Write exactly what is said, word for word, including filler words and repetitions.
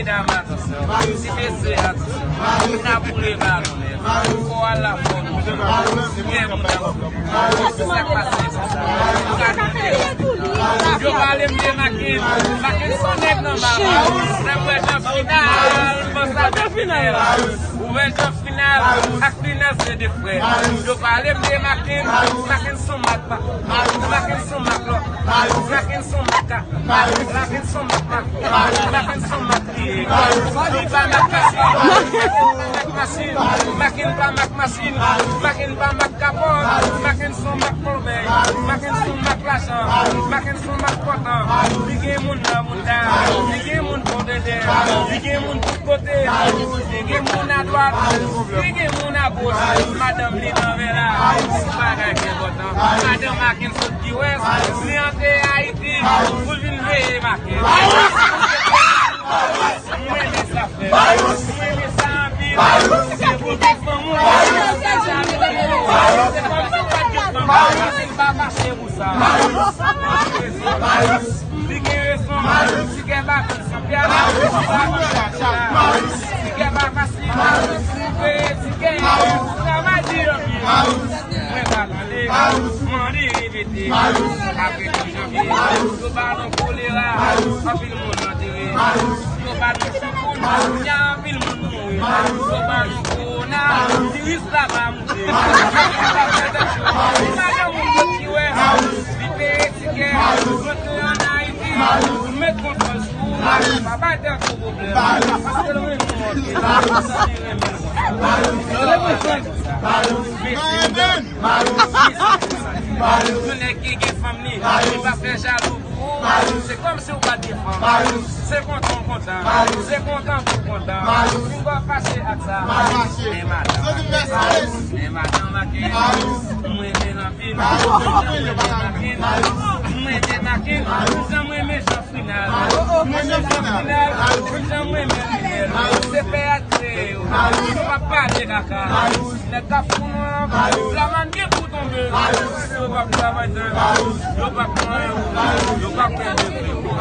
Medam, atansyon. Ti mesye, atansyon. N ap boule balon nèt. Kò a la fò nou. Lè moun ap boule. Se sa k pase, se sa. Nou ka tande. Yo pale m de Macken. Macken se yon nèg nòmal. Lè m wè jan final, m panse a jan final. Ou wè jan final ak final se de frè. Yo pale m de Macken. Macken se yon mak pa. Macken se yon mak lòk. Macken se yon mak ka. Macken se yon mak pa. Macken se yon mak li ye. Li pa mak masin. Macken pa mak masin. Macken pa mak masin. Macken pa mak kapòn. Macken se yon mak konbèy. Macken se yon mak lajan. Macken se yon mak pòtan. Li gen moun nan moun la. Li gen moun bò dèyè. Li gen moun tout kote. Li gen moun adwat. Li gen moun agoch. Madanm li nan vè la. Se bagay ki enpòtan. Madanm Macken sot U S. Li antre Ayiti. Pou l vin veye Macken. Mwen renmen sa, frè. Mwen renmen sa anpil. Se pou tout fanm ou. Se pa, se pa tout fanm ou. Macken pa mache pou sa. Li gen rezon. Tikè pa konn san pyè. Tikè pa fasil. Pou peye tikè. Travay di anpil. Mwen pa tande. Mwen di repete. Apre tou janvye. Yo ba nou kolera. Anpil moun antere. Yo ba nou soukoun. Y a anpil moun mouri. Yo ba nou kowona. Viris la pa moute. Madanm moun yo ki wè. Li peye tikè. Rantre ann Ayiti. Pou met kontwòl sou ou. Pa bay tèt ou pwoblèm. Paske l renmen w anpil. Li renmen w. Yon nèg ki gen fanm li, li pa fè jalou pou ou. Se kòmsi ou pa t gen fanm. Se kontan w kontan. Se kontan pou kontan. Ou pa fache ak sa. Men madanm, men madanm Macken, mwen renmen l anpil. Mwen renmen Macken. Mwen renmen Macken. Jan mwen renmen jan final. Mwen renmen jan final. Jan mwen renmen final. Se pè a kreye yo. Yo pa pale kaka. Nèg k ap fout nou an, lamann gen pou tonbe. Yo p ap travay, yo p ap pran yo, yo p ap pran yo.